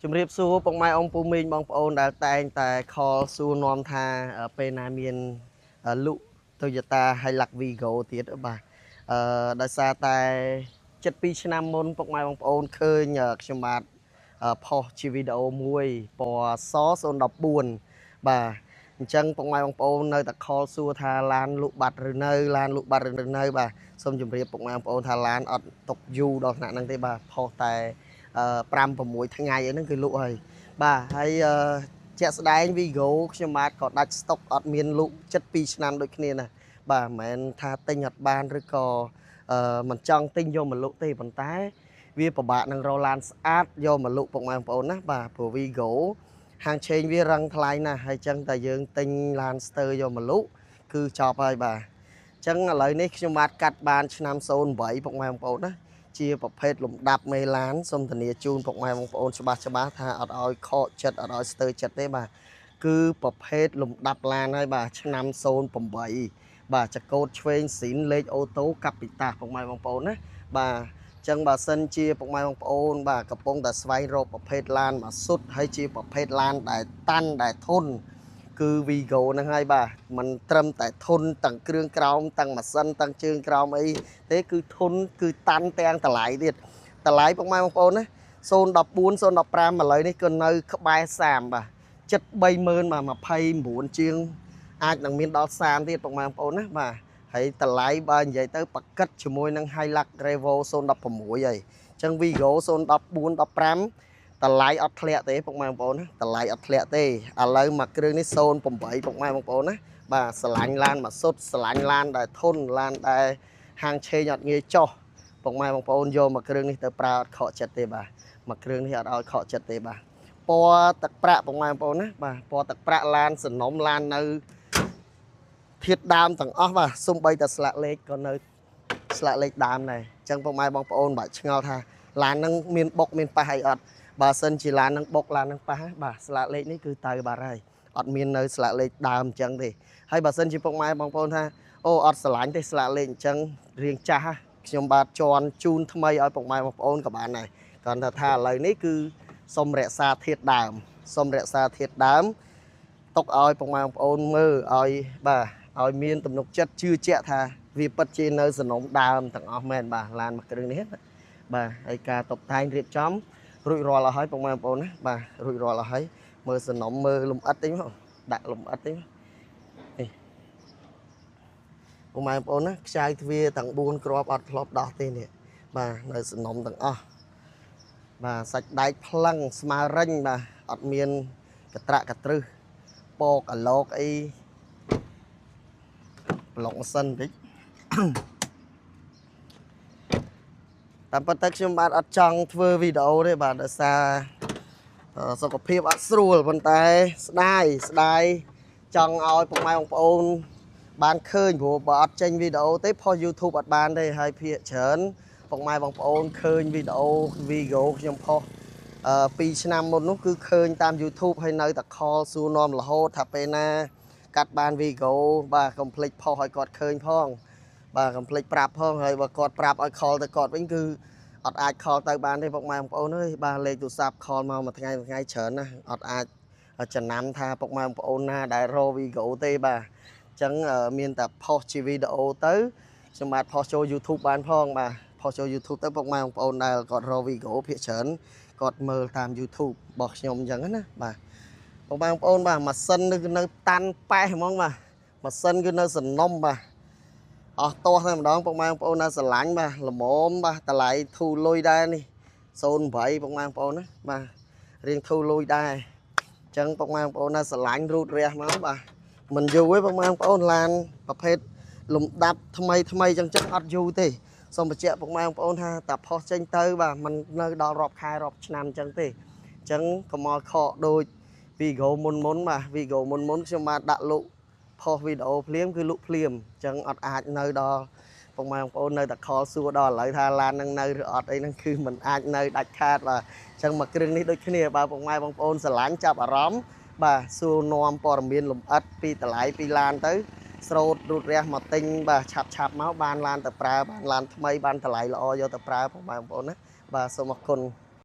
ជំរាបសួរពុកម៉ែអ៊ំពូមីងបងប្អូនដែលតែងតែខលសួរនាំថាពេលណាមានលក់ Toyota Hilux Vigo ទៀតបាទអឺដោយសារតែ72ឆ្នាំមុនពុកម៉ែបងប្អូនឃើញខ្ញុំបាទផុសជាវីដេអូមួយពណ៌ស014បាទអញ្ចឹងពុកម៉ែបងប្អូននៅតែខលសួរថាឡានលក់បាត់ឬនៅឡានលក់បាត់ឬនៅបាទសូមជម្រាបពុកម៉ែបងប្អូនថាឡានអត់ຕົកយូរដល់ថ្នាក់ហ្នឹងទេបាទផុសតែ5 6ថ្ងៃអីហ្នឹងគឺលក់ហើយបាទហើយជាក់ស្ដែង Vigo ខ្ញុំបាទក៏ដាច់ស្តុកអត់មានលក់72ឆ្នាំដូចគ្នាណាបាទមិនមែនថាទិញអត់បានឬក៏មិនចង់ទិញយកមកលក់ទេប៉ុន្តែវាពិបាកនឹងរកឡានស្អាតយកមកលក់ពុកម៉ែបងប្អូនណាបាទព្រោះ Vigo ហាងឆេងវារឹងថ្លៃណាស់ហើយចឹងតែយើងទិញឡានស្ទើយកមកលក់គឺចប់ហើយបាទអញ្ចឹងឥឡូវនេះខ្ញុំបាទកាត់បានឆ្នាំ08ពុកម៉ែបងប្អូនណាជាប្រភេទលំដាប់មេឡានសូមធានាជូនពុកម៉ែបងប្អូនច្បាស់ច្បាស់ថាអត់ឲ្យខកចិត្តអត់ឲ្យស្ទើរចិត្តទេបាទគឺប្រភេទលំដាប់ឡានហើយបាទឆ្នាំ08បាទចកោតឆ្វេងស៊ីនលេខអូតូកាពីតាពុកម៉ែបងប្អូនណាបាទចឹងបើសិនជាពុកម៉ែបងប្អូនបាទកំពុងតែស្វែងរកប្រភេទឡានមួយសុទ្ធហើយជាប្រភេទឡានដែលតាន់ដែលធន់គឺ Vigo ហ្នឹងហើយបាទมันត្រឹមតែធន់ទាំងគ្រឿងក្រោមទាំងម៉ាស៊ីនទាំងជើងក្រោមអីទេគឺធន់គឺតាន់ទាំងតម្លៃទៀតតម្លៃពុកម៉ែបងប្អូនណា014 015ឥឡូវនេះក៏នៅក្បែរ30បាទចិត្ត30000បាទ29ជាងអាចនឹងមានដល់30ទៀតពុកម៉ែបងប្អូនណាបាទហើយតម្លៃបើនិយាយទៅបកិតជាមួយនឹង Hilux Revo 016ហើយអញ្ចឹង Vigo 014 15តម្លៃអត់ធ្លាក់ទេពុកម៉ែបងប្អូនណាតម្លៃអត់ធ្លាក់ទេឥឡូវមួយគ្រឿងនេះ08ពុកម៉ែបងប្អូនណាបាទស្រឡាញ់ឡានមួយសុទ្ធស្រឡាញ់ឡានដែលធន់ឡានដែលហាងឆេងអត់ងាយចោះពុកម៉ែបងប្អូនយកមួយគ្រឿងនេះទៅប្រើអត់ខកចិត្តទេបាទមួយគ្រឿងនេះអត់ឲ្យខកចិត្តទេបាទពណ៌ទឹកប្រាក់ពុកម៉ែបងប្អូនណាបាទពណ៌ទឹកប្រាក់ឡានសំណុំឡាននៅធាតដើមទាំងអស់បាទសំបីតែស្លាកលេខក៏នៅស្លាកលេខដើមដែរអញ្ចឹងពុកម៉ែបងប្អូនបាទឆ្ងល់ថាឡានហ្នឹងមានបុកមានប៉ះអីអត់បើសិនជាឡាននឹងបុកឡាននឹងប៉ះបាទស្លាកលេខនេះគឺទៅបាត់ហើយអត់មាននៅស្លាកលេខដើមអញ្ចឹងទេហើយបើសិនជាពុកម៉ែបងប្អូនថាអូអត់ស្រឡាញ់ទេស្លាកលេខអញ្ចឹងរៀងចាស់ខ្ញុំបាទជន់ជូនថ្មីឲ្យពុកម៉ែបងប្អូនក៏បានដែរគ្រាន់តែថាឥឡូវនេះគឺសូមរក្សាធាតុដើមសូមរក្សាធាតុដើមទុកឲ្យពុកម៉ែបងប្អូនមើលឲ្យបាទឲ្យមានទំនុកចិត្តជឿជាក់ថាវាពិតជានៅសំណុំដើមទាំងអស់មែនបាទឡានមួយគ្រឿងនេះណាបាទហើយការតុបតែងរៀបចំរួចរាល់អស់ហើយពុកម៉ែបងប្អូនណាបាទរួចរាល់អស់ហើយមើលសំណុំមើលលំអិតតិចមកដាក់លំអិតតិចនេះពុកម៉ែបងប្អូនណាខ្ចៅទ្វារទាំង4គ្រាប់អត់ធ្លាប់ដោះទេនេះបាទនៅសំណុំទាំងអស់បាទសាច់ដែកផ្លឹងស្មើរិញបាទអត់មានកត្រាក់កត្រឹសពកអាឡោកអីប្លុកម៉ាស៊ីនបន្តិចតាមពិតទៅខ្ញុំបាទអត់ចង់ធ្វើវីដេអូទេបាទដោយសារសុខភាពអត់ស្រួលប៉ុន្តែស្ដាយស្ដាយចង់ឲ្យពុកម៉ែបងប្អូនបានឃើញព្រោះបើអត់ចេញវីដេអូទេផុស YouTube អត់បានទេហើយភាគច្រើនពុកម៉ែបងប្អូនឃើញវីដេអូ Vigo ខ្ញុំផុស2ឆ្នាំមុននោះគឺឃើញតាម YouTube ហើយនៅតែខលសួរនាំរហូតថាពេលណាកាត់បាន Vigo បាទកុំភ្លេចផុសឲ្យគាត់ឃើញផងបាទកុំភ្លេចប្រាប់ផងហើយបើគាត់ប្រាប់ឲ្យខលទៅគាត់វិញគឺអត់អាចខលទៅបានទេពុកម៉ែបងប្អូនអើយបាទលេខទូរស័ព្ទខលមកមួយថ្ងៃមួយថ្ងៃច្រើនណាស់អត់អាចចំណាំថាពុកម៉ែបងប្អូនណាដែលរក Vigo ទេបាទអញ្ចឹងមានតែផុសជាវីដេអូទៅខ្ញុំបាទផុសចូល YouTube បានផងបាទផុសចូល YouTube ទៅពុកម៉ែបងប្អូនដែលគាត់រក Vigo ភាគច្រើនគាត់មើលតាម YouTube របស់ខ្ញុំអញ្ចឹងណាបាទពុកម៉ែបងប្អូនបាទម៉ាស៊ីនគឺនៅតាន់ប៉េះហ្មងបាទម៉ាស៊ីនគឺនៅសំណុំបាទអស់ទាស់តែម្ដងពុកម៉ែបងប្អូនណាស្រឡាញ់បាទល្មមបាទតម្លៃធូរលុយដែរនេះ08ពុកម៉ែបងប្អូនណាបាទរៀងធូរលុយដែរអញ្ចឹងពុកម៉ែបងប្អូនណាស្រឡាញ់រូតរះមកបាទមិនយូរទេពុកម៉ែបងប្អូនឡានប្រភេទលំដាប់ថ្មីថ្មីចឹងចឹងអត់យូរទេសូមបញ្ជាក់ពុកម៉ែបងប្អូនថាតាផុសចេញទៅបាទมันនៅដល់រាប់ខែរាប់ឆ្នាំចឹងទេអញ្ចឹងកុំមកខកដូច Vigo មុនមុនបាទ Vigo មុនមុនខ្ញុំបាទដាក់លក់ផុសវីដេអូភ្លាមគឺលក់ភ្លាមអញ្ចឹងអត់អាចនៅដល់ពុកម៉ែបងប្អូននៅតែខលសួរដល់ឥឡូវថាឡាននឹងនៅឬអត់អីហ្នឹងគឺมันអាចនៅដាច់ខាតបាទអញ្ចឹងមួយគ្រឿងនេះដូចគ្នាបើពុកម៉ែបងប្អូនស្រឡាញ់ចាប់អារម្មណ៍បាទសួរនាំព័ត៌មានលម្អិតពីតម្លៃពីឡានទៅស្រូតរូតរះមកទិញបាទឆាប់ឆាប់មកបានឡានទៅប្រើបានឡានថ្មីបានតម្លៃល្អយកទៅប្រើពុកម៉ែបងប្អូនណាបាទសូមអរគុណ